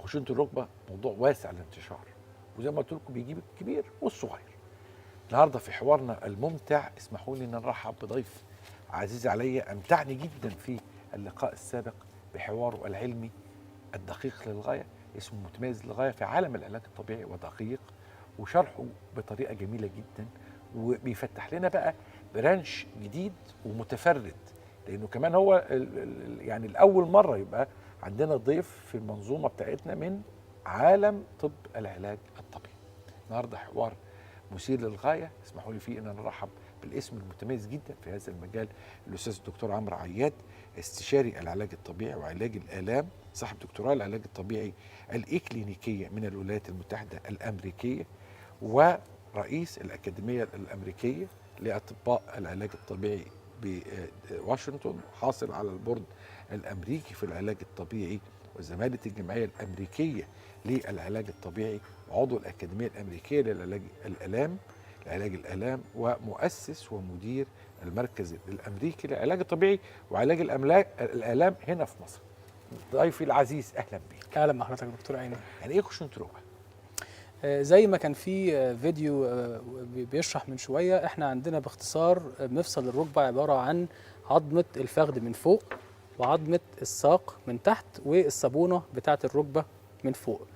خشونة الركبة موضوع واسع الانتشار، وزي ما قلت لكم بيجيب الكبير والصغير. النهارده في حوارنا الممتع اسمحوا لي ان نرحب بضيف عزيز عليا، امتعني جدا في اللقاء السابق بحواره العلمي الدقيق للغاية، اسمه متميز للغاية في عالم العلاج الطبيعي ودقيق، وشرحه بطريقة جميلة جدا، وبيفتح لنا بقى branch جديد ومتفرد، لانه كمان هو يعني الاول مرة يبقى عندنا ضيف في المنظومة بتاعتنا من عالم طب العلاج الطبيعي. النهارده حوار مثير للغاية، اسمحوا لي فيه ان انا ارحب بالاسم المتميز جدا في هذا المجال، الاستاذ الدكتور عمرو عياد، استشاري العلاج الطبيعي وعلاج الالام، صاحب دكتوراه العلاج الطبيعي الاكلينيكيه من الولايات المتحدة الامريكية، ورئيس الاكاديمية الامريكية لاطباء العلاج الطبيعي بواشنطن، حاصل على ال board الامريكي في العلاج الطبيعي وزماله الجمعية الامريكية للعلاج الطبيعي، وعضو الاكاديمية الامريكية للعلاج الالام لعلاج الالام، ومؤسس ومدير المركز الامريكي للعلاج الطبيعي وعلاج الالام هنا في مصر. ضيفي العزيز، اهلا بيك. اهلا بحضرتك دكتور ايمن. يعني ايه خشونة الركبة؟ زي ما كان في فيديو بيشرح من شويه، احنا عندنا باختصار مفصل الركبة عبارة عن عظمه الفخذ من فوق وعظمه الساق من تحت والصابونه بتاعه الركبة من فوق.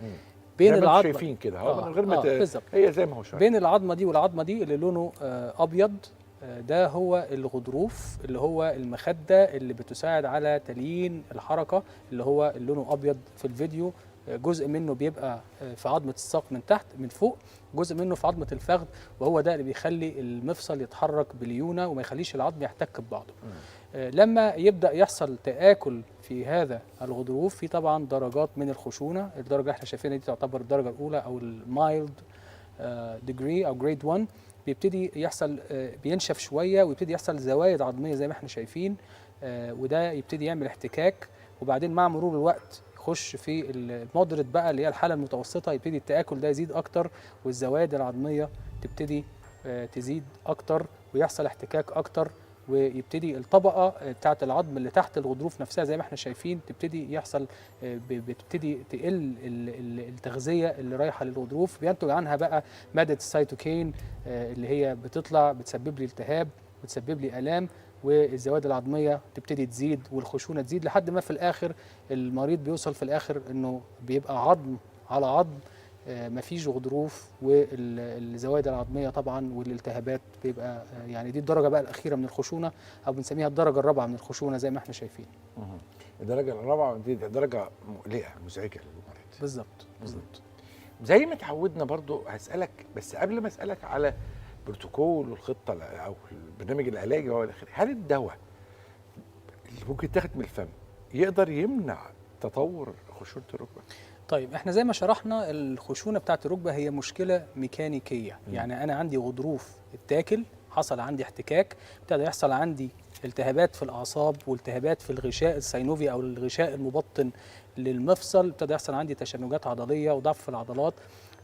بين العظمة شايفين كده من غير ما بالظبط، هي زي ما هو شايف. بين العظمة دي والعظمة دي اللي لونه ابيض، ده هو الغضروف اللي هو المخدة اللي بتساعد على تليين الحركه، اللي هو اللي لونه ابيض في الفيديو. جزء منه بيبقى في عظمه الساق من تحت من فوق، جزء منه في عظمه الفخذ، وهو ده اللي بيخلي المفصل يتحرك بليونه وما يخليش العظم يحتك ببعضه. لما يبدا يحصل تآكل في هذا الغضروف، في طبعا درجات من الخشونه. الدرجة اللي احنا شايفينها دي تعتبر الدرجة الاولى او ال mild degree او grade 1. بيبتدي يحصل بينشف شوية ويبتدي يحصل زوايد عظميه زي ما احنا شايفين، وده يبتدي يعمل احتكاك. وبعدين مع مرور الوقت يخش في ال moderate بقى اللي هي الحالة المتوسطه، يبتدي التآكل ده يزيد اكتر والزوايد العظميه تبتدي تزيد اكتر ويحصل احتكاك اكتر، ويبتدي الطبقة بتاعه العظم اللي تحت الغضروف نفسها زي ما احنا شايفين تبتدي يحصل بتبتدي تقل التغذية اللي رايحة للغضروف. بينتج عنها بقى مادة ال cytokine اللي هي بتطلع بتسبب لي التهاب وتسبب لي الام، والزوائد العظميه تبتدي تزيد والخشونه تزيد، لحد ما في الاخر المريض بيوصل في الاخر انه بيبقى عظم على عظم، مفيش غضروف، والزوائد العظميه طبعا والالتهابات بيبقى يعني دي الدرجة بقى الاخيرة من الخشونه، او بنسميها الدرجة الرابعة من الخشونه زي ما احنا شايفين. الدرجة الرابعة دي درجه مقلقة مزعجة للمريض. بالظبط بالظبط. زي ما تعودنا برضو هسالك، بس قبل ما اسالك على بروتوكول والخطه او البرنامج العلاجي والى اخره، هل الدواء اللي ممكن يتاخد من الفم يقدر يمنع تطور خشونة الركبة؟ طيب احنا زي ما شرحنا الخشونه بتاعت الركبة هي مشكلة ميكانيكية. يعني انا عندي غضروف اتاكل، حصل عندي احتكاك، ابتدى يحصل عندي التهابات في الاعصاب والتهابات في الغشاء السينوفي او الغشاء المبطن للمفصل، ابتدى يحصل عندي تشنجات عضلية وضعف في العضلات.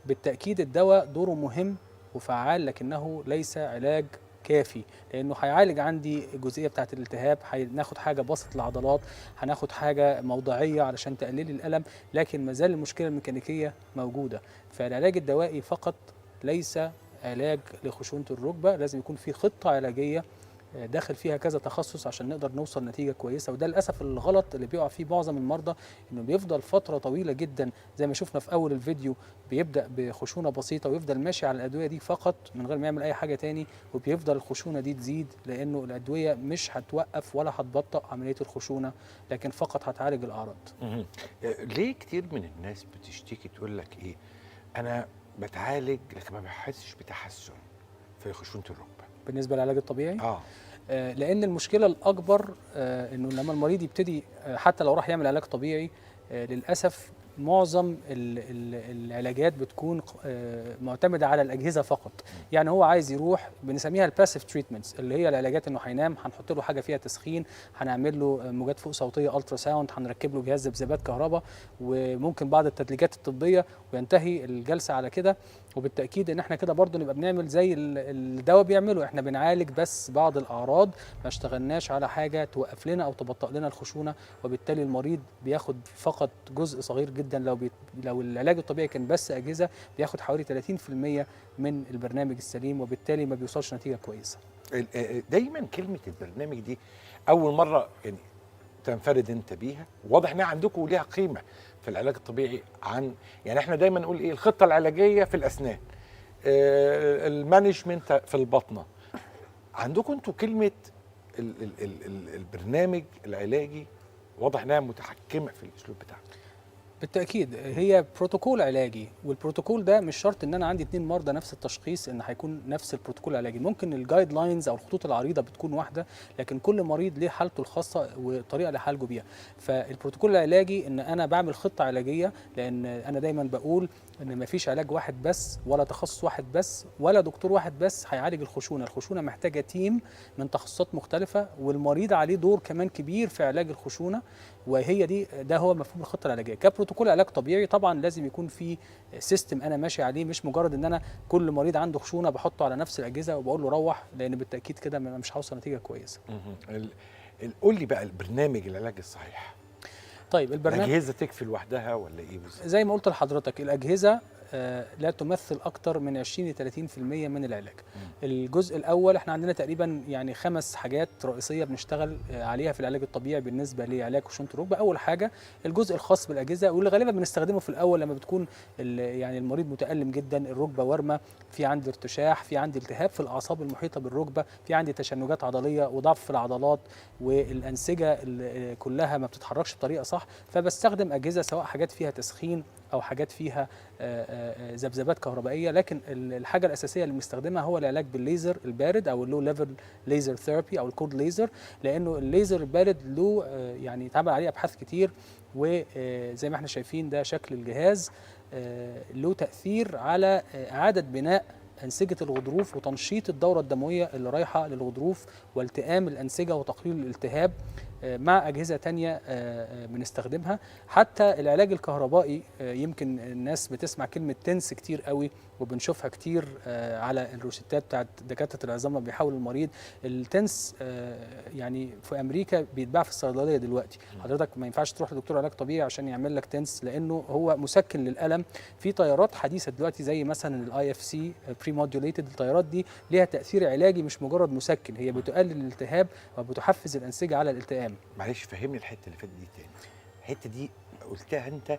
بالتاكيد الدواء دوره مهم وفعال، لكنه ليس علاج كافي، لانه هيعالج عندي الجزئية بتاعه الالتهاب، هناخد حاجة بسط العضلات، هناخد حاجة موضعيه علشان تقلل الالم، لكن ما زال المشكلة الميكانيكية موجودة. فالعلاج الدوائي فقط ليس علاج لخشونه الركبة، لازم يكون في خطه علاجية داخل فيها كذا تخصص عشان نقدر نوصل نتيجة كويسة. وده للاسف الغلط اللي بيقع فيه معظم المرضى، انه بيفضل فترة طويلة جدا زي ما شفنا في اول الفيديو، بيبدا بخشونه بسيطة ويفضل ماشي على الادوية دي فقط من غير ما يعمل اي حاجة تاني، وبيفضل الخشونه دي تزيد، لانه الادوية مش هتوقف ولا هتبطئ عملية الخشونه، لكن فقط هتعالج الاعراض. ليه كتير من الناس بتشتكي تقول لك ايه، انا بتعالج لكن ما بحسش بتحسن في خشونة الركبة؟ بالنسبة للعلاج الطبيعي؟ لان المشكلة الاكبر انه لما المريض يبتدي حتى لو راح يعمل علاج طبيعي، للاسف معظم العلاجات بتكون معتمدة على الاجهزة فقط. يعني هو عايز يروح، بنسميها ال passive treatments، اللي هي العلاجات انه هينام، هنحط له حاجة فيها تسخين، هنعمل له موجات فوق صوتية ultrasound، هنركب له جهاز ذبذبات كهرباء، وممكن بعض التدليكات الطبية، وينتهي الجلسة على كده. وبالتاكيد ان احنا كده برضو نبقى بنعمل زي الدواء بيعمله، احنا بنعالج بس بعض الاعراض، ما اشتغلناش على حاجة توقف لنا او تبطئ لنا الخشونه، وبالتالي المريض بياخد فقط جزء صغير جدا جدا. لو العلاج الطبيعي كان بس اجهزة بياخد حوالي 30% من البرنامج السليم، وبالتالي ما بيوصلش نتيجة كويسة. دايما كلمة البرنامج دي اول مرة يعني تنفرد انت بيها، واضح انها عندكم ليها قيمة في العلاج الطبيعي. عن يعني احنا دايما نقول ايه؟ الخطة العلاجية في الاسنان، ال management في البطنه. عندكم انتوا كلمة ال ال ال ال البرنامج العلاجي واضح انها متحكمه في الاسلوب بتاعك. بالتاكيد هي بروتوكول علاجي، والبروتوكول ده مش شرط ان انا عندي اتنين مرضى نفس التشخيص ان هيكون نفس البروتوكول العلاجي. ممكن ال guidelines او الخطوط العريضة بتكون واحده، لكن كل مريض ليه حالته الخاصة والطريقة اللي هعالجه بيها. فالبروتوكول العلاجي ان انا بعمل خطه علاجيه، لان انا دايما بقول ان مفيش علاج واحد بس، ولا تخصص واحد بس، ولا دكتور واحد بس هيعالج الخشونه. الخشونه محتاجه team من تخصصات مختلفة، والمريض عليه دور كمان كبير في علاج الخشونه، وهي دي ده هو مفهوم الخطة العلاجية. كبروتوكول علاج طبيعي طبعا لازم يكون في system انا ماشي عليه، مش مجرد ان انا كل مريض عنده خشونة بحطه على نفس الاجهزة وبقول له روح، لان بالتاكيد كده مش هوصل نتيجة كويسة. قول لي بقى البرنامج العلاج الصحيح. طيب البرنامج، الاجهزة تكفي لوحدها ولا ايه بالظبط؟ زي ما قلت لحضرتك الاجهزة لا تمثل اكتر من 20 ل 30% من العلاج. الجزء الاول احنا عندنا تقريبا يعني 5 حاجات رئيسية بنشتغل عليها في العلاج الطبيعي بالنسبة لعلاج خشونة الركبة. اول حاجة الجزء الخاص بالاجهزة، واللي غالبا بنستخدمه في الاول لما بتكون يعني المريض متالم جدا، الركبة وارمه، في عندي ارتشاح، في عندي التهاب في الاعصاب المحيطة بالركبه، في عندي تشنجات عضلية وضعف في العضلات، والانسجه كلها ما بتتحركش بطريقة صح. فبستخدم اجهزة سواء حاجات فيها تسخين او حاجات فيها ذبذبات كهربائية. لكن الحاجة الاساسية اللي بنستخدمها هو العلاج بالليزر البارد او ال low level laser therapy او ال cold laser، لانه الليزر البارد له يعني اتعمل عليه ابحاث كتير، وزي ما احنا شايفين ده شكل الجهاز، له تاثير على اعاده بناء أنسجة الغضروف وتنشيط الدورة الدموية اللي رايحة للغضروف والتئام الأنسجة وتقليل الالتهاب، مع أجهزة تانية بنستخدمها. حتى العلاج الكهربائي، يمكن الناس بتسمع كلمة TENS كتير قوي وبنشوفها كتير على الروشتات بتاعت دكاترة العظام لما بيحاول المريض. ال TENS يعني في أمريكا بيتباع في الصيدلية دلوقتي. حضرتك ما ينفعش تروح لدكتور علاج طبيعي عشان يعمل لك TENS لأنه هو مسكن للألم. في تيارات حديثة دلوقتي زي مثلا ال IFC premodulated، التيارات دي ليها تأثير علاجي مش مجرد مسكن، هي بتقلل الالتهاب وبتحفز الأنسجة على الالتئام. معلش فهمني الحتة اللي فاتت دي تاني. الحتة دي قلتها انت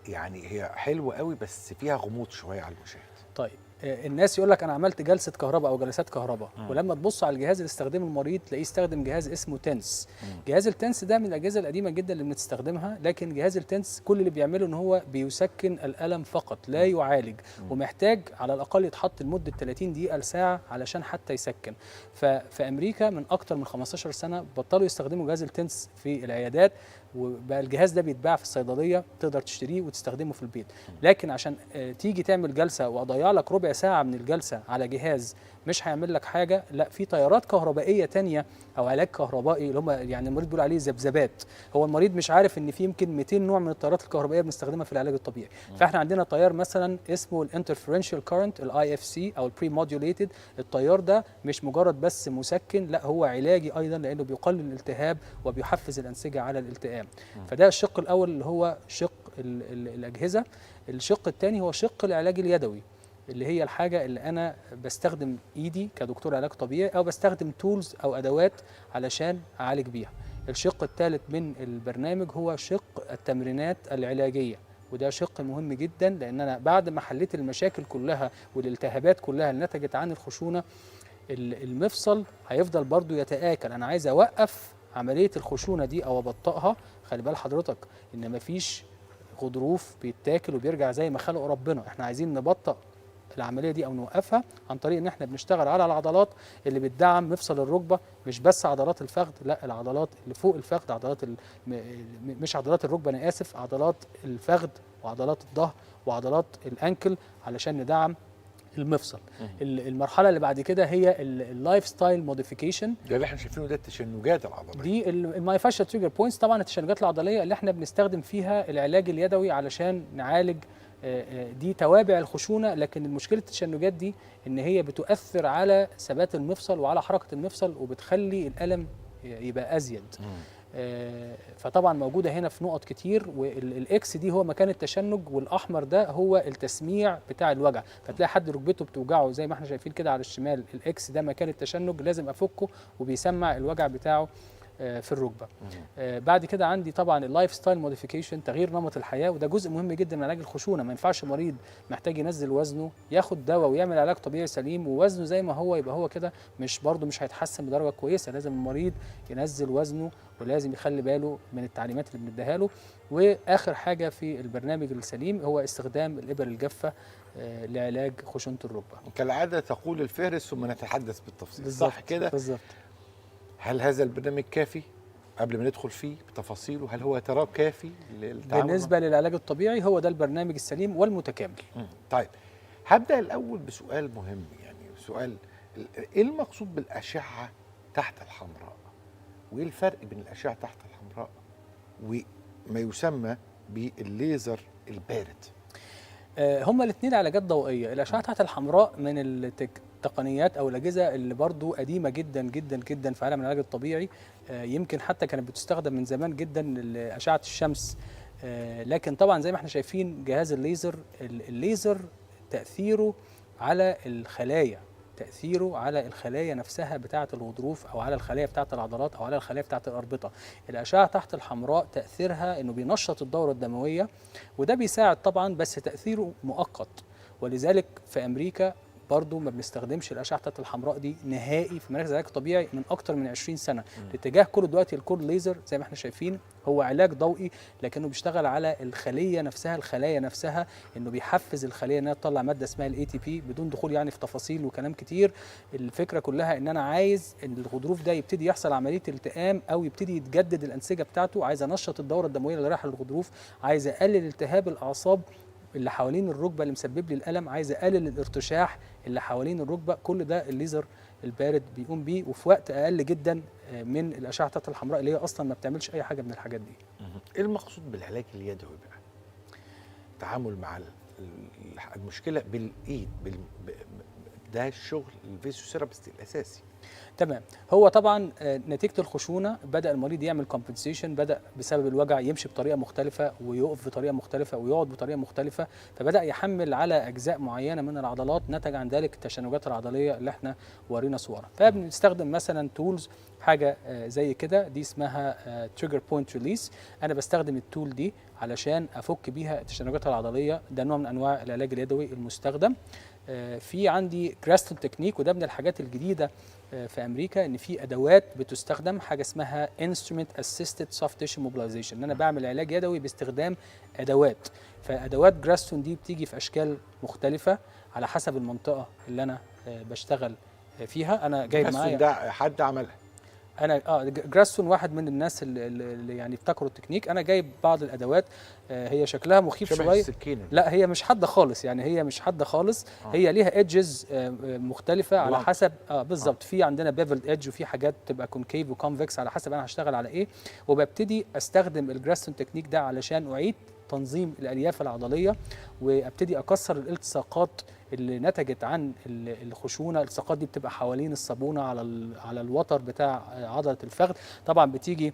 يعني هي حلوة قوي بس فيها غموض شوية على المشاهد. طيب الناس يقول لك انا عملت جلسه كهرباء او جلسات كهرباء، ولما تبص على الجهاز اللي استخدمه المريض تلاقيه استخدم جهاز اسمه TENS. جهاز ال TENS ده من الاجهزة القديمة جدا اللي بنستخدمها، لكن جهاز ال TENS كل اللي بيعمله ان هو بيسكن الالم فقط لا يعالج، ومحتاج على الاقل يتحط لمدة 30 دقيقة لساعة علشان حتى يسكن. ففي امريكا من اكتر من 15 سنة بطلوا يستخدموا جهاز ال TENS في العيادات، وبقى الجهاز ده بيتباع في الصيدلية، تقدر تشتريه وتستخدمه في البيت. لكن عشان تيجي تعمل جلسه واضيع لك ربع ساعة من الجلسة على جهاز مش هيعمل لك حاجة، لا، في تيارات كهربائية تانية او علاج كهربائي اللي هم يعني المريض بيقول عليه ذبذبات. هو المريض مش عارف ان في يمكن 200 نوع من التيارات الكهربائية بنستخدمها في العلاج الطبيعي. فاحنا عندنا تيار مثلا اسمه ال interferential current ال IFC او ال premodulated. التيار ده مش مجرد بس مسكن، لا هو علاجي ايضا لانه بيقلل الالتهاب وبيحفز الانسجة على الالتئام. فده الشق الاول اللي هو شق الاجهزة. الشق الثاني هو شق العلاج اليدوي، اللي هي الحاجة اللي أنا بستخدم إيدي كدكتور علاج طبيعي أو بستخدم tools أو أدوات علشان أعالج بيها. الشق الثالث من البرنامج هو شق التمرينات العلاجية، وده شق مهم جدا لأن أنا بعد ما حليت المشاكل كلها والالتهابات كلها اللي نتجت عن الخشونة، المفصل هيفضل برضو يتآكل. أنا عايز أوقف عملية الخشونة دي أو أبطئها. خلي بال حضرتك إن مفيش غضروف بيتاكل وبيرجع زي ما خلقه ربنا، احنا عايزين نبطئ العملية دي او نوقفها عن طريق ان احنا بنشتغل على العضلات اللي بتدعم مفصل الركبة، مش بس عضلات الفخذ، لا العضلات اللي فوق الفخذ، عضلات مش عضلات الركبة انا اسف، عضلات الفخذ وعضلات الظهر وعضلات ال ankle علشان ندعم المفصل. المرحلة اللي بعد كده هي ال lifestyle modification. ده اللي احنا شايفينه ده التشنجات العضلية دي ال myofascial trigger points، طبعا التشنجات العضلية اللي احنا بنستخدم فيها العلاج اليدوي علشان نعالج دي توابع الخشونه. لكن المشكلة التشنجات دي ان هي بتؤثر على ثبات المفصل وعلى حركة المفصل وبتخلي الالم يبقى ازيد. فطبعا موجودة هنا في نقط كتير، وال X دي هو مكان التشنج، والاحمر ده هو التسميع بتاع الوجع. فتلاقي حد ركبته بتوجعه زي ما احنا شايفين كده على الشمال، ال X ده مكان التشنج لازم افكه وبيسمع الوجع بتاعه في الركبة. بعد كده عندي طبعا ال lifestyle modification، تغيير نمط الحياه، وده جزء مهم جدا من علاج الخشونه. ما ينفعش مريض محتاج ينزل وزنه ياخد دواء ويعمل علاج طبيعي سليم ووزنه زي ما هو، يبقى هو كده مش برضه مش هيتحسن بدرجة كويسة. لازم المريض ينزل وزنه ولازم يخلي باله من التعليمات اللي بنديها له. واخر حاجة في البرنامج السليم هو استخدام الابر الجافه لعلاج خشونة الركبة. كالعادة تقول الفهرس ثم نتحدث بالتفصيل، بالظبط صح كده؟ بالظبط. هل هذا البرنامج كافي؟ قبل ما ندخل فيه بتفاصيله، هل هو تراه كافي للتعامل؟ بالنسبة للعلاج الطبيعي هو ده البرنامج السليم والمتكامل. طيب هبدا الاول بسؤال مهم، يعني سؤال ايه المقصود بالاشعه تحت الحمراء؟ وايه الفرق بين الاشعة تحت الحمراء وما يسمى بالليزر البارد؟ هما الاثنين علاجات ضوئية. الاشعة تحت الحمراء من التقنيات او الاجهزة اللي برضو قديمة جدا جدا جدا في عالم العلاج الطبيعي، يمكن حتى كانت بتستخدم من زمان جدا لاشعه الشمس، لكن طبعا زي ما احنا شايفين جهاز الليزر، الليزر تاثيره على الخلايا، تأثيره على الخلايا نفسها بتاعة الغضروف أو على الخلايا بتاعة العضلات أو على الخلايا بتاعة الأربطة. الأشعة تحت الحمراء تأثيرها إنه بينشط الدورة الدموية، وده بيساعد طبعا، بس تأثيره مؤقت. ولذلك في أمريكا برضو ما بنستخدمش الأشعة تحت الحمراء دي نهائي في مراكز العلاج الطبيعي من أكتر من 20 سنة. الاتجاه كله دلوقتي ال cold laser زي ما احنا شايفين هو علاج ضوئي، لكنه بيشتغل على الخلية نفسها، الخلايا نفسها، انه بيحفز الخلية انها تطلع مادة اسمها ال ATP، بدون دخول يعني في تفاصيل وكلام كتير. الفكرة كلها ان انا عايز ان الغضروف ده يبتدي يحصل عملية التئام او يبتدي يتجدد الانسجة بتاعته، عايز انشط الدورة الدموية اللي رايحة للغضروف، عايز اقلل التهاب الاعصاب اللي حوالين الركبة اللي مسبب لي الالم، عايز اقلل الارتشاح اللي حوالين الركبة. كل ده الليزر البارد بيقوم بيه، وفي وقت اقل جدا من الاشعة تحت الحمراء اللي هي اصلا ما بتعملش اي حاجة من الحاجات دي. ايه المقصود بالعلاج اليدوي بقى؟ التعامل مع المشكلة بالايد، ده الشغل ال physiotherapist الاساسي. تمام. هو طبعا نتيجة الخشونه بدا المريض يعمل compensation، بدا بسبب الوجع يمشي بطريقة مختلفة ويقف بطريقة مختلفة ويقعد بطريقة مختلفة، فبدا يحمل على اجزاء معينة من العضلات، نتج عن ذلك التشنجات العضلية اللي احنا ورينا صورها. فبنستخدم مثلا tools، حاجة زي كده، دي اسمها trigger point release. انا بستخدم ال tool دي علشان افك بيها التشنجات العضلية، ده نوع من انواع العلاج اليدوي المستخدم. في عندي Graston technique، وده من الحاجات الجديدة في امريكا، ان في ادوات بتستخدم، حاجة اسمها instrument assisted soft tissue mobilization، ان انا بعمل علاج يدوي باستخدام ادوات. فادوات Graston دي بتيجي في اشكال مختلفة على حسب المنطقة اللي انا بشتغل فيها. انا جايب معايا ده حد عملها، انا Graston واحد من الناس اللي يعني ابتكروا التكنيك. انا جايب بعض الادوات، هي شكلها مخيف شوية، السكينة. لا هي مش حادة خالص، يعني هي مش حادة خالص. هي ليها edges مختلفة على حسب بالظبط. في عندنا beveled edge، وفي حاجات تبقى concave و convex على حسب انا هشتغل على ايه. وببتدي استخدم ال Graston technique ده علشان اعيد تنظيم الالياف العضلية، وابتدي اكسر الالتصاقات اللي نتجت عن الخشونه. الالتصاقات دي بتبقى حوالين الصابونه على الوتر بتاع عضلة الفخذ. طبعا بتيجي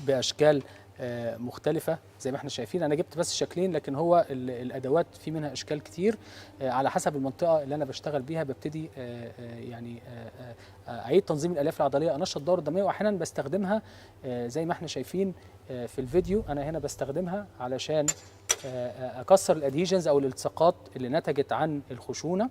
باشكال مختلفة زي ما احنا شايفين. انا جبت بس شكلين، لكن هو الادوات في منها اشكال كتير، على حسب المنطقة اللي انا بشتغل بيها. ببتدي يعني اعيد تنظيم الالياف العضلية، انشط الدورة الدموية، واحيانا بستخدمها زي ما احنا شايفين في الفيديو. انا هنا بستخدمها علشان اكسر ال adhesions او الالتصاقات اللي نتجت عن الخشونه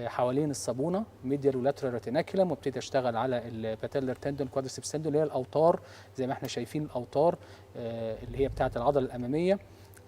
حوالين الصابونه، medial و lateral retinaculum، وابتدي اشتغل على ال patellar tendon، quadriceps tendon، اللي هي الاوتار زي ما احنا شايفين، الاوتار اللي هي بتاعه العضلة الامامية،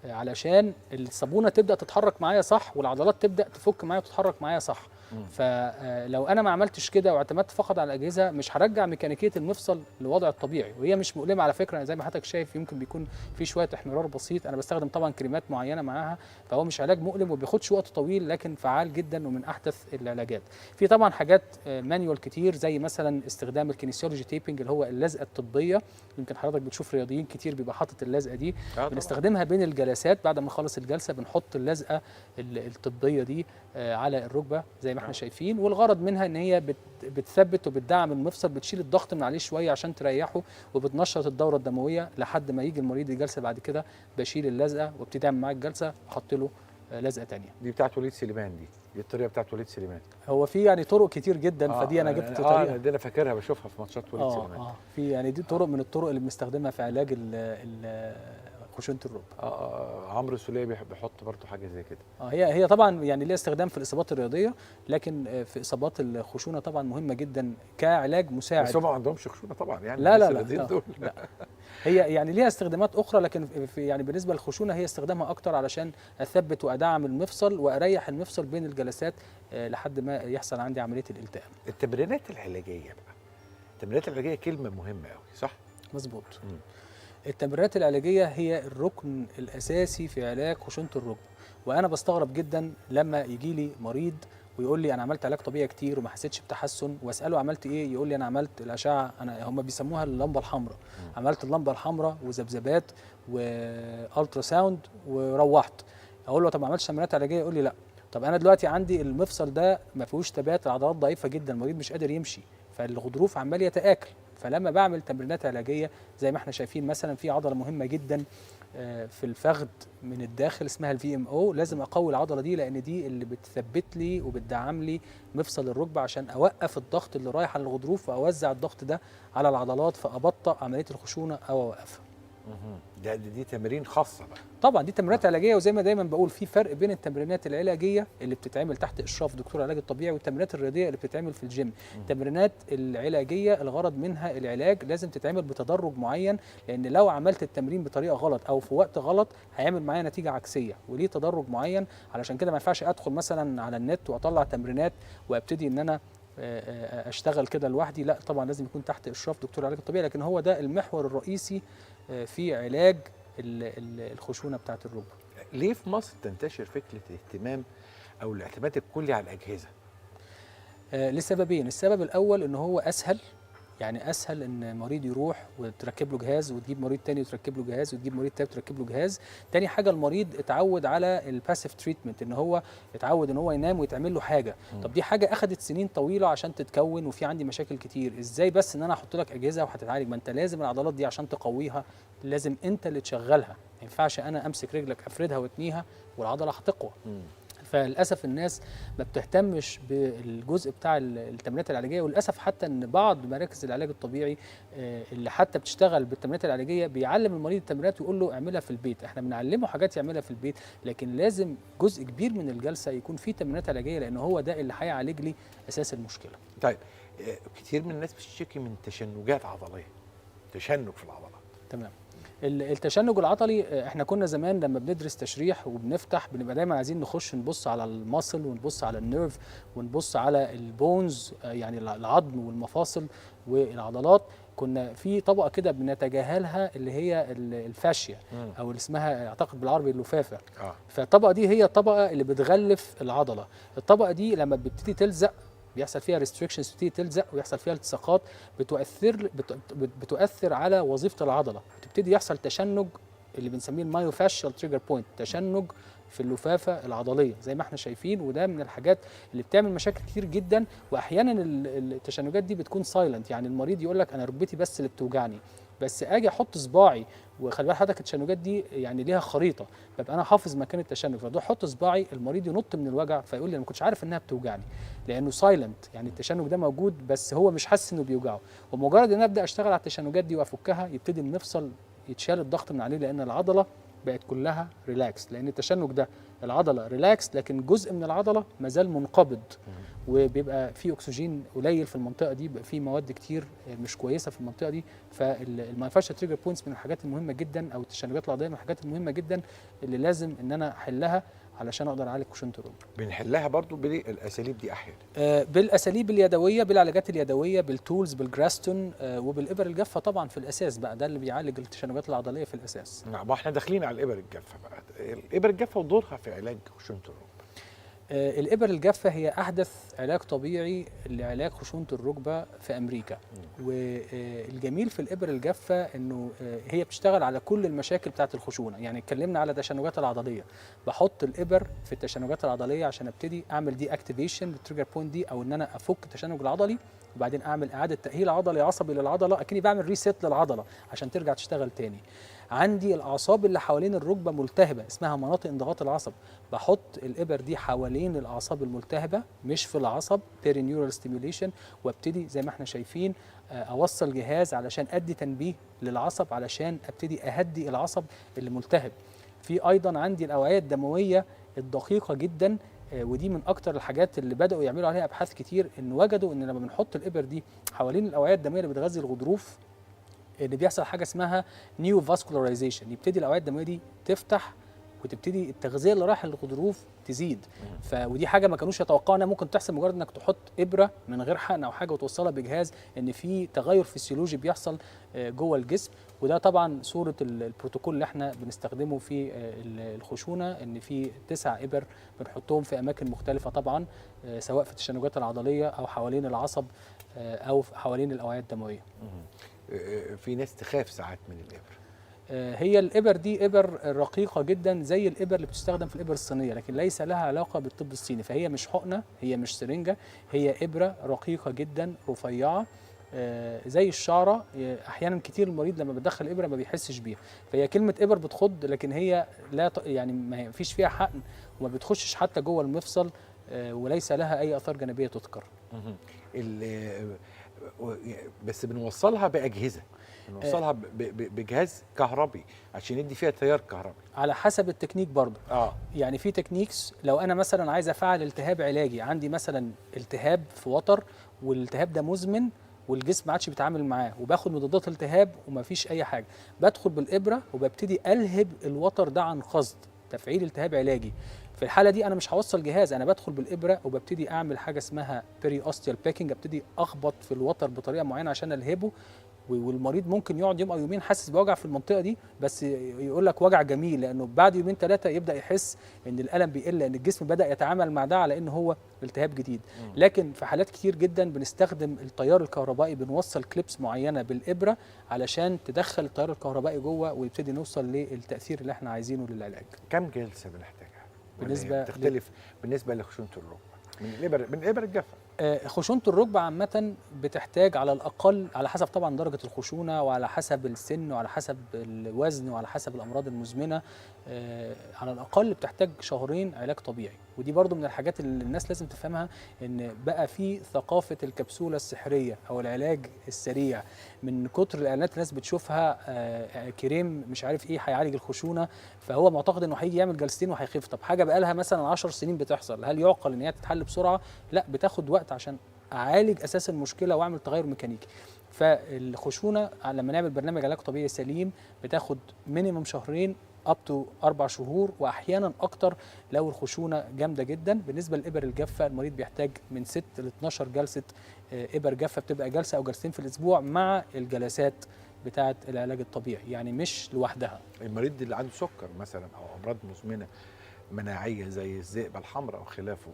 علشان الصابونه تبدا تتحرك معايا صح، والعضلات تبدا تفك معايا وتتحرك معايا صح. فلو انا ما عملتش كده واعتمدت فقط على الاجهزة، مش هرجع ميكانيكية المفصل لوضعه الطبيعي. وهي مش مؤلمة على فكرة، زي ما حضرتك شايف يمكن بيكون في شوية احمرار بسيط. انا بستخدم طبعا كريمات معينة معاها، فهو مش علاج مؤلم وما بياخدش وقت طويل، لكن فعال جدا ومن احدث العلاجات. في طبعا حاجات manual كتير، زي مثلا استخدام ال kinesiology taping اللي هو اللزقه الطبية. يمكن حضرتك بتشوف رياضيين كتير بيبقى حاطط اللزقه دي. بنستخدمها بين الجلسات، بعد ما نخلص الجلسة بنحط اللزقه الطبية دي على الركبة زي ما ما احنا شايفين. والغرض منها ان هي بتثبت وبتدعم المفصل، بتشيل الضغط من عليه شوية عشان تريحه، وبتنشط الدورة الدموية لحد ما يجي المريض الجلسة. بعد كده بشيل اللزقه وابتدي اعمل معاه الجلسة واحط له لزقه ثانية. دي بتاعت وليد سليمان، دي الطريقة بتاعت وليد سليمان. هو في يعني طرق كتير جدا، فدي انا جبت طريقه دي انا فاكرها بشوفها في ماتشات وليد سليمان. في يعني دي طرق من الطرق اللي بنستخدمها في علاج خشونة الركبة. عمرو سوليه بيحط برضه حاجة زي كده. هي طبعا يعني ليها استخدام في الاصابات الرياضية، لكن في اصابات الخشونه طبعا مهمة جدا كعلاج مساعد. بس هم ما عندهمش خشونة طبعا يعني. لا لا لا, لا. هي يعني ليها استخدامات اخرى، لكن في يعني بالنسبة للخشونه هي استخدامها اكتر علشان اثبت وادعم المفصل واريح المفصل بين الجلسات لحد ما يحصل عندي عملية الالتئام. التمرينات العلاجية بقى، التمرينات العلاجية كلمة مهمة قوي، صح؟ مظبوط. التمرينات العلاجية هي الركن الأساسي في علاج خشونة الركبة. وأنا بستغرب جدا لما يجي لي مريض ويقول لي أنا عملت علاج طبيعي كتير وما حسيتش بتحسن، وأسأله عملت إيه، يقول لي أنا عملت الأشعة، أنا هم بيسموها اللمبة الحمراء، عملت اللمبة الحمراء وذبذبات و ultrasound وروحت. أقول له طب ما عملتش تمرينات علاجية؟ يقول لي لا. طب أنا دلوقتي عندي المفصل ده ما فيهوش ثبات، العضلات ضعيفة جدا، المريض مش قادر يمشي، فالغضروف عمال يتآكل. فلما بعمل تمرينات علاجية زي ما احنا شايفين مثلا في عضلة مهمة جدا في الفخذ من الداخل اسمها ال VMO، لازم اقوي العضلة دي لان دي اللي بتثبت لي وبتدعم لي مفصل الركبة عشان اوقف الضغط اللي رايح على الغضروف واوزع الضغط ده على العضلات، فابطئ عملية الخشونه او اوقفها. دي تمارين خاصة بقى. طبعا دي تمرينات علاجية، وزي ما دايما بقول في فرق بين التمرينات العلاجية اللي بتتعمل تحت اشراف دكتور العلاج الطبيعي والتمرينات الرياضية اللي بتتعمل في الجيم. التمرينات العلاجية الغرض منها العلاج، لازم تتعمل بتدرج معين، لان لو عملت التمرين بطريقة غلط او في وقت غلط هيعمل معايا نتيجة عكسية، وليه تدرج معين. علشان كده ما ينفعش ادخل مثلا على النت واطلع تمرينات وابتدي ان انا اشتغل كده لوحدي، لا طبعا لازم يكون تحت اشراف دكتور العلاج الطبيعي. لكن هو ده المحور الرئيسي في علاج الخشونه بتاعه الركبة. ليه في مصر تنتشر فكرة الاهتمام او الاعتماد الكلي على الاجهزة؟ لسببين. السبب الاول ان هو اسهل، يعني اسهل ان مريض يروح وتركب له جهاز، وتجيب مريض تاني وتركب له جهاز، وتجيب مريض تالت وتركب له جهاز. تاني حاجة المريض اتعود على ال passive treatment، ان هو اتعود ان هو ينام ويتعمل له حاجة. طب دي حاجة اخذت سنين طويلة عشان تتكون، وفي عندي مشاكل كتير، ازاي بس ان انا احط لك اجهزة وهتتعالج؟ ما انت لازم العضلات دي عشان تقويها لازم انت اللي تشغلها، ما ينفعش انا امسك رجلك افردها واتنيها والعضله هتقوى. فللاسف الناس ما بتهتمش بالجزء بتاع التمرينات العلاجية، وللاسف حتى ان بعض مراكز العلاج الطبيعي اللي حتى بتشتغل بالتمرينات العلاجية بيعلم المريض التمرينات ويقول له اعملها في البيت. احنا بنعلمه حاجات يعملها في البيت، لكن لازم جزء كبير من الجلسة يكون فيه تمرينات علاجية، لان هو ده اللي هيعالج لي اساس المشكلة. طيب كتير من الناس بتشتكي من تشنجات عضلية، تشنج في العضلات. تمام. التشنج العضلي احنا كنا زمان لما بندرس تشريح وبنفتح بنبقى دايما عايزين نخش نبص على ال muscle ونبص على ال nerve ونبص على ال bones، يعني العظم والمفاصل والعضلات. كنا في طبقه كده بنتجاهلها اللي هي ال fascia او اللي اسمها اعتقد بالعربي اللفافة. فالطبقه دي هي الطبقة اللي بتغلف العضلة. الطبقة دي لما بتبتدي تلزق بيحصل فيها restrictions، بتبتدي تلزق ويحصل فيها التصاقات بتؤثر على وظيفة العضلة، بتبتدي يحصل تشنج اللي بنسميه ال myofascial trigger point، تشنج في اللفافة العضلية زي ما احنا شايفين. وده من الحاجات اللي بتعمل مشاكل كتير جدا. واحيانا التشنجات دي بتكون silent، يعني المريض يقول لك انا ركبتي بس اللي بتوجعني، بس اجي احط صباعي، وخلي بال حضرتك التشنجات دي يعني ليها خريطة، ببقى انا حافظ مكان التشنج، فده احط صباعي المريض ينط من الوجع فيقول لي انا ما كنتش عارف انها بتوجعني، لانه silent، يعني التشنج ده موجود بس هو مش حاسس انه بيوجعه. ومجرد ان ابدا اشتغل على التشنجات دي وافكها يبتدي المفصل يتشال الضغط من عليه، لان العضلة بقت كلها relax، لان التشنج ده العضلة relax لكن جزء من العضلة مازال منقبض، وبيبقى في اكسجين قليل في المنطقة دي، بيبقى في مواد كتير مش كويسة في المنطقة دي. فال myofascial trigger points من الحاجات المهمة جدا، او التشنجات العضلية من الحاجات المهمة جدا اللي لازم ان انا احلها علشان اقدر اعالج خشونة الركبة. بنحلها برضو بالاساليب دي احيانا، بالاساليب اليدوية، بالعلاجات اليدوية، بال tools، بال Graston، وبالابر الجافه طبعا في الاساس بقى، ده اللي بيعالج التشنجات العضلية في الاساس. نعم، ما احنا داخلين على الابر الجافه بقى. الابر الجافه ودورها في علاج خشونة الركبة. الإبر الجافة هي أحدث علاج طبيعي لعلاج خشونة الركبة في أمريكا. والجميل في الإبر الجافة إنه هي بتشتغل على كل المشاكل بتاعة الخشونة. يعني اتكلمنا على التشنجات العضلية، بحط الإبر في التشنجات العضلية عشان أبتدي أعمل deactivation لل trigger point دي، أو إن أنا أفك التشنج العضلي، وبعدين أعمل إعادة تأهيل عضلي عصبي للعضلة، أكني بعمل reset للعضلة عشان ترجع تشتغل تاني. عندي الأعصاب اللي حوالين الركبة ملتهبة، اسمها مناطق انضغاط العصب، بحط الإبر دي حوالين الأعصاب الملتهبة مش في العصب، perineural stimulation، وابتدي زي ما احنا شايفين أوصل جهاز علشان أدي تنبيه للعصب علشان أبتدي أهدي العصب اللي ملتهب. في أيضا عندي الأوعية الدموية الدقيقة جدا، ودي من أكتر الحاجات اللي بدأوا يعملوا عليها أبحاث كتير، إن وجدوا إن لما بنحط الإبر دي حوالين الأوعية الدموية اللي بتغذي الغضروف، اللي بيحصل حاجة اسمها neovascularization، يبتدي الاوعية الدموية دي تفتح وتبتدي التغذية اللي رايحة للغضروف تزيد. ودي حاجة ما كانوش يتوقعوا انها ممكن تحصل، مجرد انك تحط ابره من غير حقن او حاجة وتوصلها بجهاز، ان في تغير فسيولوجي بيحصل جوه الجسم. وده طبعا صوره البروتوكول اللي احنا بنستخدمه في الخشونه، ان في 9 ابر بنحطهم في اماكن مختلفة طبعا، سواء في التشنجات العضلية او حوالين العصب او حوالين الاوعية الدموية. في ناس تخاف ساعات من الإبر. هي الإبر دي إبر رقيقة جدا زي الإبر اللي بتستخدم في الإبر الصينية، لكن ليس لها علاقة بالطب الصيني، فهي مش حقنة، هي مش سرنجة، هي إبرة رقيقة جدا رفيعة زي الشعرة. أحيانا كتير المريض لما بتدخل إبرة ما بيحسش بيها، فهي كلمة إبر بتخض، لكن هي لا يعني ما فيش فيها حقن وما بتخشش حتى جوه المفصل، وليس لها أي آثار جانبية تذكر. بس بنوصلها بأجهزة، بنوصلها بجهاز كهربي عشان ندي فيها تيار كهربي على حسب التكنيك برضه. يعني في techniques، لو انا مثلا عايز افعل التهاب علاجي، عندي مثلا التهاب في وتر والالتهاب ده مزمن والجسم ما عادش بيتعامل معاه، وباخد مضادات التهاب ومفيش اي حاجة، بدخل بالابره وببتدي الهب الوتر ده عن قصد، تفعيل التهاب علاجي. في الحالة دي انا مش هوصل جهاز، انا بدخل بالابره وببتدي اعمل حاجة اسمها periosteal picking، ابتدي اخبط في الوتر بطريقة معينة عشان الهبة، والمريض ممكن يقعد يوم او يومين حاسس بوجع في المنطقة دي، بس يقول لك وجع جميل، لانه بعد يومين 3 يبدا يحس ان الالم بيقل، لان الجسم بدا يتعامل مع ده على ان هو التهاب جديد. لكن في حالات كتير جدا بنستخدم التيار الكهربائي، بنوصل clips معينة بالابره علشان تدخل التيار الكهربائي جوه ويبتدي نوصل للتاثير اللي احنا عايزينه للعلاج. كم جلسه بنحتاجها؟ بالنسبة تختلف بالنسبة لخشونه الركبة من الابر الجافه. خشونة الركبة عامة بتحتاج على الاقل، على حسب طبعا درجه الخشونه وعلى حسب السن وعلى حسب الوزن وعلى حسب الامراض المزمنة، على الاقل بتحتاج شهرين علاج طبيعي. ودي برضو من الحاجات اللي الناس لازم تفهمها، ان بقى في ثقافة الكبسولة السحريه او العلاج السريع، من كتر الاعلانات الناس بتشوفها، كريم مش عارف ايه هيعالج الخشونه، فهو معتقد انه هيجي يعمل جلستين وهيخف. طب حاجة بقى لها مثلا 10 سنين بتحصل، هل يعقل ان هي تتحل بسرعة؟ لا، بتاخد وقت عشان اعالج اساس المشكلة واعمل تغير ميكانيكي. فالخشونه لما نعمل برنامج علاج طبيعي سليم بتاخد minimum شهرين up to 4 شهور، واحيانا اكتر لو الخشونه جامدة جدا. بالنسبة للابر الجافه المريض بيحتاج من 6 ل 12 جلسه ابر جافة، بتبقى جلسه او جلستين في الاسبوع مع الجلسات بتاعه العلاج الطبيعي، يعني مش لوحدها. المريض اللي عنده سكر مثلا او امراض مزمنة مناعية زي الذئبه الحمراء او خلافه،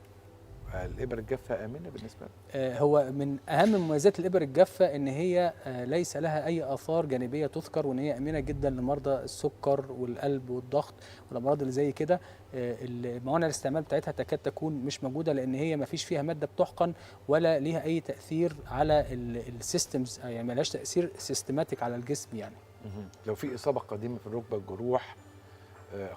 الإبر الجافة آمنة بالنسبة له؟ هو من أهم مميزات الإبر الجافة إن هي ليس لها أي آثار جانبية تذكر، وإن هي آمنة جدا لمرضى السكر والقلب والضغط والأمراض اللي زي كده. موانع الاستعمال بتاعتها تكاد تكون مش موجودة، لأن هي ما فيش فيها مادة بتحقن ولا ليها أي تأثير على ال systems، يعني ما لهاش تأثير systematic على الجسم يعني. لو في إصابة قديمة في الركبة، جروح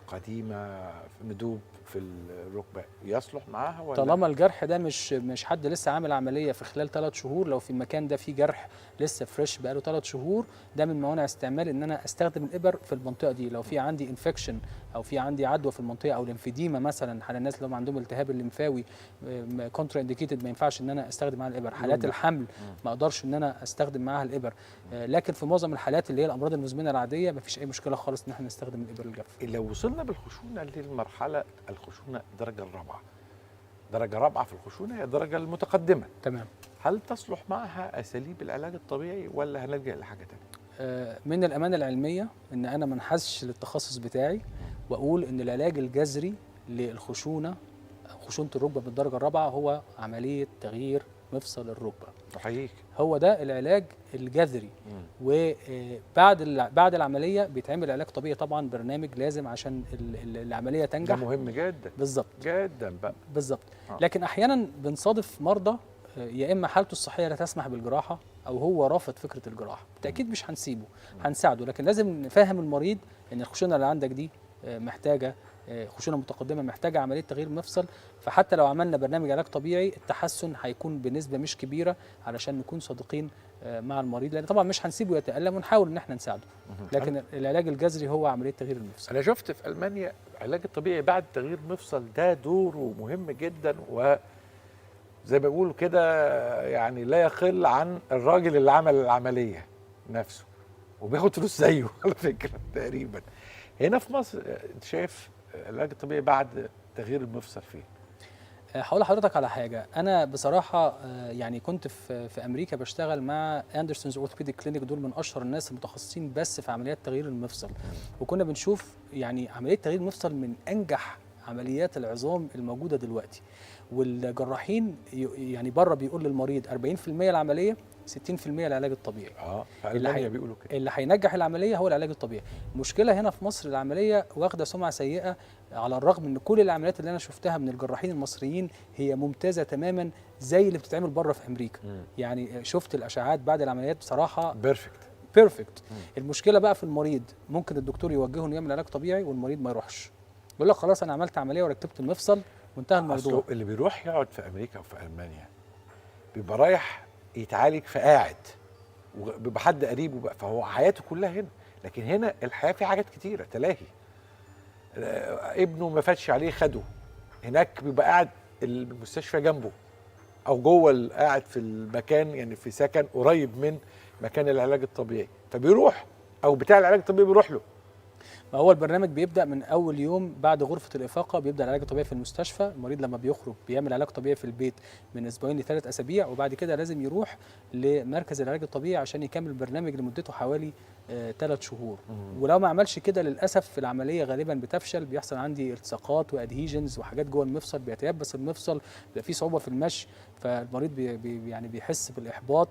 قديمة، ندوب في الركبة، يصلح معاها ولا؟ طالما الجرح ده مش حد لسه عامل عملية في خلال 3 شهور، لو في المكان ده في جرح لسه fresh بقاله 3 شهور، ده من موانع استعمال ان انا استخدم الابر في المنطقة دي. لو في عندي infection او في عندي عدوى في المنطقة او lymphedema مثلا، على الناس اللي هم عندهم التهاب الليمفاوي contraindicated، ما ينفعش ان انا استخدم معاها الابر. حالات الحمل ما اقدرش ان انا استخدم معاها الابر، لكن في معظم الحالات اللي هي الامراض المزمنة العادية ما فيش اي مشكلة خالص ان احنا نستخدم الابر الجافه. لو وصلنا بالخشونه للمرحلة الخشونه درجه الرابعة، درجه رابعه في الخشونه هي الدرجة المتقدمة، تمام، هل تصلح معها اساليب العلاج الطبيعي ولا هنلجا لحاجة ثانية؟ من الامانة العلمية ان انا ما انحازش للتخصص بتاعي واقول ان العلاج الجذري للخشونه خشونة الركبة بالدرجة الرابعة هو عملية تغيير مفصل الركبة. احييك. هو ده العلاج الجذري. وبعد بعد العملية بيتعمل علاج طبيعي طبعا، برنامج لازم عشان العملية تنجح. ده مهم جدا. بالظبط جدا بقى. بالظبط. لكن احيانا بنصادف مرضى يا اما حالته الصحية لا تسمح بالجراحه او هو رافض فكرة الجراحة. بالتاكيد مش هنسيبه، هنساعده، لكن لازم نفهم المريض ان الخشونه اللي عندك دي محتاجه خشونة متقدمة، محتاجه عملية تغيير مفصل. فحتى لو عملنا برنامج علاج طبيعي التحسن هيكون بنسبة مش كبيرة، علشان نكون صادقين مع المريض، لان طبعا مش هنسيبه يتالم ونحاول ان احنا نساعده، لكن العلاج الجذري هو عملية تغيير المفصل. انا شفت في المانيا العلاج الطبيعي بعد تغيير مفصل ده دوره مهم جدا، و زي ما بيقولوا كده يعني لا يقل عن الراجل اللي عمل العملية نفسه، وبياخد فلوس زيه على فكرة تقريبا. هنا في مصر انت شايف العلاج الطبيعي بعد تغيير المفصل فين؟ هقول لحضرتك على حاجة. انا بصراحة يعني كنت في امريكا بشتغل مع Anderson's Orthopedic Clinic، دول من اشهر الناس المتخصصين بس في عمليات تغيير المفصل، وكنا بنشوف يعني عملية تغيير المفصل من انجح عمليات العظام الموجودة دلوقتي. والجراحين يعني بره بيقول للمريض 40% العملية، 60% العلاج الطبيعي. في المانيا بيقولوا كده. اللي هينجح العملية هو العلاج الطبيعي. المشكلة هنا في مصر العملية واخده سمعه سيئه، على الرغم ان كل العمليات اللي انا شفتها من الجراحين المصريين هي ممتازة تماما زي اللي بتتعمل بره في امريكا. يعني شفت الاشعاعات بعد العمليات بصراحة perfect. المشكلة بقى في المريض، ممكن الدكتور يوجهه انه يعمل علاج طبيعي والمريض ما يروحش، يقول لك خلاص انا عملت عملية وركبت المفصل وانتهى الموضوع. اللي بيروح يقعد في امريكا وفي المانيا بيبقى رايح يتعالج فقاعد، وبيبقى حد قريبه بقى، فهو حياته كلها هنا. لكن هنا الحياة في حاجات كتيرة تلاهي، ابنه ما فاتش عليه خده، هناك بيبقى قاعد المستشفى جنبه او جوه، قاعد في المكان، يعني في سكن قريب من مكان العلاج الطبيعي، فبيروح او بتاع العلاج الطبيعي بيروح له. ما هو البرنامج بيبدأ من أول يوم بعد غرفة الإفاقة، بيبدأ العلاج الطبيعي في المستشفى. المريض لما بيخرج بيعمل علاج طبيعي في البيت من أسبوعين ل3 أسابيع، وبعد كده لازم يروح لمركز العلاج الطبيعي عشان يكمل البرنامج لمدته حوالي 3 شهور. ولو ما عملش كده للأسف العملية غالبا بتفشل، بيحصل عندي التصاقات و adhesions وحاجات جوه المفصل، بيتيبس المفصل، بيبقى فيه صعوبة في المشي، فالمريض بي يعني بيحس بالإحباط.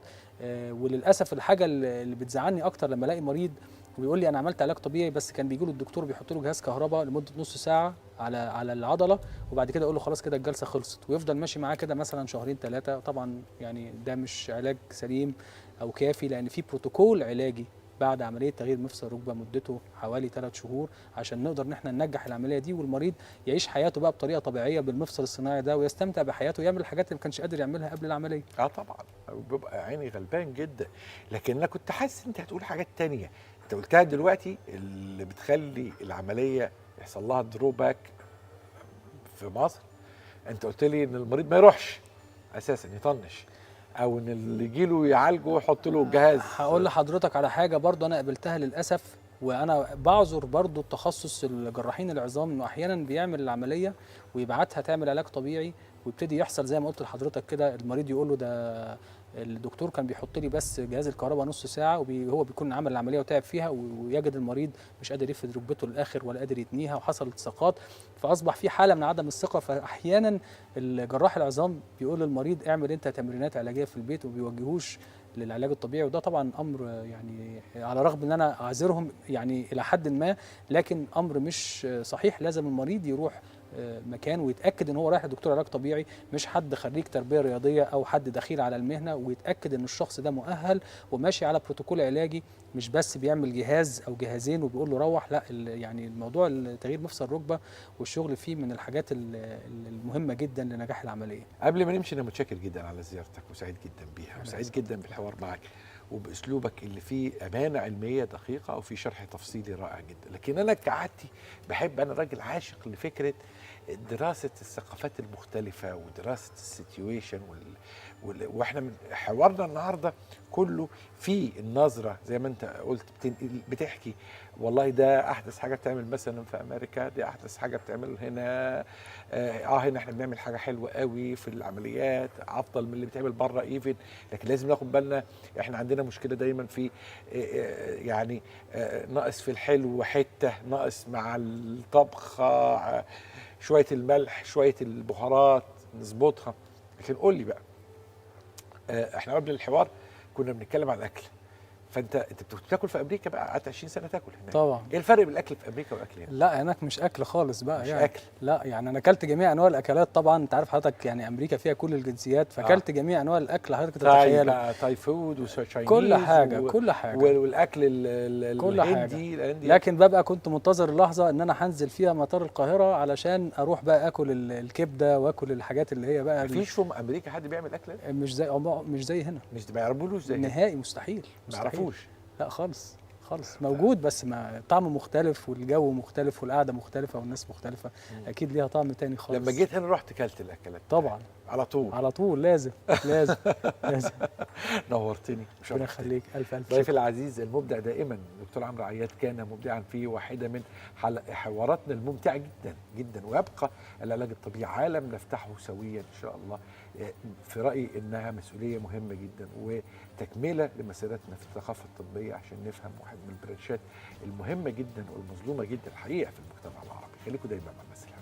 وللأسف الحاجة اللي بتزعلني أكتر لما ألاقي مريض وبيقول لي انا عملت علاج طبيعي، بس كان بيجي له الدكتور بيحط له جهاز كهرباء لمدة نص ساعة على العضلة، وبعد كده يقول له خلاص كده الجلسة خلصت، ويفضل ماشي معاه كده مثلا 2 3 شهور. طبعا يعني ده مش علاج سليم او كافي، لان في بروتوكول علاجي بعد عملية تغيير مفصل الركبة مدته حوالي 3 شهور عشان نقدر ان احنا ننجح العملية دي، والمريض يعيش حياته بقى بطريقة طبيعية بالمفصل الصناعي ده، ويستمتع بحياته ويعمل الحاجات اللي ما كانش قادر يعملها قبل العملية. طبعا بيبقى عيني غلبان جدا. لكن انا كنت حاسس انت هتقول حاجات تانية انت قلتها دلوقتي اللي بتخلي العملية يحصل لها drawback في مصر. انت قلت لي ان المريض ما يروحش اساسا، يطنش، او ان اللي يجيله يعالجه ويحط له الجهاز. هقول لحضرتك على حاجة برضو انا قابلتها للاسف، وانا بعذر برضو التخصص الجراحين العظام، انه احيانا بيعمل العملية ويبعتها تعمل علاج طبيعي، ويبتدي يحصل زي ما قلت لحضرتك كده، المريض يقول له ده الدكتور كان بيحط لي بس جهاز الكهرباء نص ساعة، وهو بيكون عمل العملية وتعب فيها، ويجد المريض مش قادر يفرد ركبته للاخر ولا قادر يتنيها، وحصل التصاقات، فاصبح في حاله من عدم الثقة. فاحيانا الجراح العظام بيقول للمريض اعمل انت تمرينات علاجية في البيت، وما بيوجهوش للعلاج الطبيعي. وده طبعا امر يعني على الرغم ان انا اعذرهم يعني الى حد ما، لكن امر مش صحيح. لازم المريض يروح مكان ويتاكد ان هو رايح لدكتور علاج طبيعي، مش حد خريج تربيه رياضية او حد دخيل على المهنة، ويتاكد ان الشخص ده مؤهل وماشي على بروتوكول علاجي، مش بس بيعمل جهاز او جهازين وبيقول له روح. لا، يعني الموضوع تغيير مفصل الركبة والشغل فيه من الحاجات المهمة جدا لنجاح العملية. قبل ما نمشي، انا متشكر جدا على زيارتك وسعيد جدا بيها، وسعيد جدا بالحوار معك وباسلوبك اللي فيه امانه علمية دقيقة وفي شرح تفصيلي رائع جدا. لكن انا كعادتي بحب، انا راجل عاشق لفكرة دراسة الثقافات المختلفة ودراسة ال situation واحنا من حوارنا النهارده كله في النظرة زي ما انت قلت بتحكي والله ده احدث حاجة بتعمل مثلا في امريكا، دي احدث حاجة بتعمل هنا، هنا احنا بنعمل حاجة حلوة قوي في العمليات افضل من اللي بتعمل بره even. لكن لازم ناخد بالنا احنا عندنا مشكلة دايما في يعني ناقص في الحلو حتة، ناقص مع الطبخة، شوية الملح، شوية البهارات نظبطها. لكن قول لي بقى، احنا قبل الحوار كنا بنتكلم على الاكل، فانت بتاكل في امريكا بقى، قعدت 20 سنة تاكل هناك. طبعا. ايه الفرق بين الاكل في امريكا والاكل هنا؟ لا هناك مش اكل خالص بقى. مش يعني اكل. لا يعني انا اكلت جميع انواع الاكلات طبعا، انت عارف حضرتك يعني امريكا فيها كل الجنسيات، فاكلت جميع انواع الاكل حضرتك تاي تتخيله. بقى، Thai food و Chinese، كل حاجة، كل حاجة، والاكل كل حاجة. الهندي. لكن ببقى كنت منتظر اللحظة ان انا هنزل فيها مطار القاهرة علشان اروح بقى اكل الكبده واكل الحاجات اللي هي بقى مفيش في امريكا حد بيعمل اكل ده؟ مش زي هنا. مش ما يعرفولوش زي هنا. نهائي، مستحيل. ما مستحيل. يعرفوش. لا خالص خالص، موجود بس ما طعمه مختلف، والجو مختلف، والقعده مختلفة، والناس مختلفه، اكيد ليها طعم تاني خالص. لما جيت هنا رحت كلت الاكلات؟ طبعا. على طول. على طول، لازم لازم لازم. نورتني ربنا وشرفتني. يخليك، الف الف ضيفي شكر. العزيز المبدع دائما دكتور عمرو عياد كان مبدعا في واحدة من حواراتنا الممتعة جدا جدا، ويبقى العلاج الطبيعي عالم نفتحه سويا ان شاء الله. في رايي انها مسؤولية مهمة جدا وتكمله لمسيرتنا في الثقافة الطبية عشان نفهم واحد من ال branch ات المهمة جدا والمظلومه جدا الحقيقة في المجتمع العربي. خليكم دايما مع المسألة.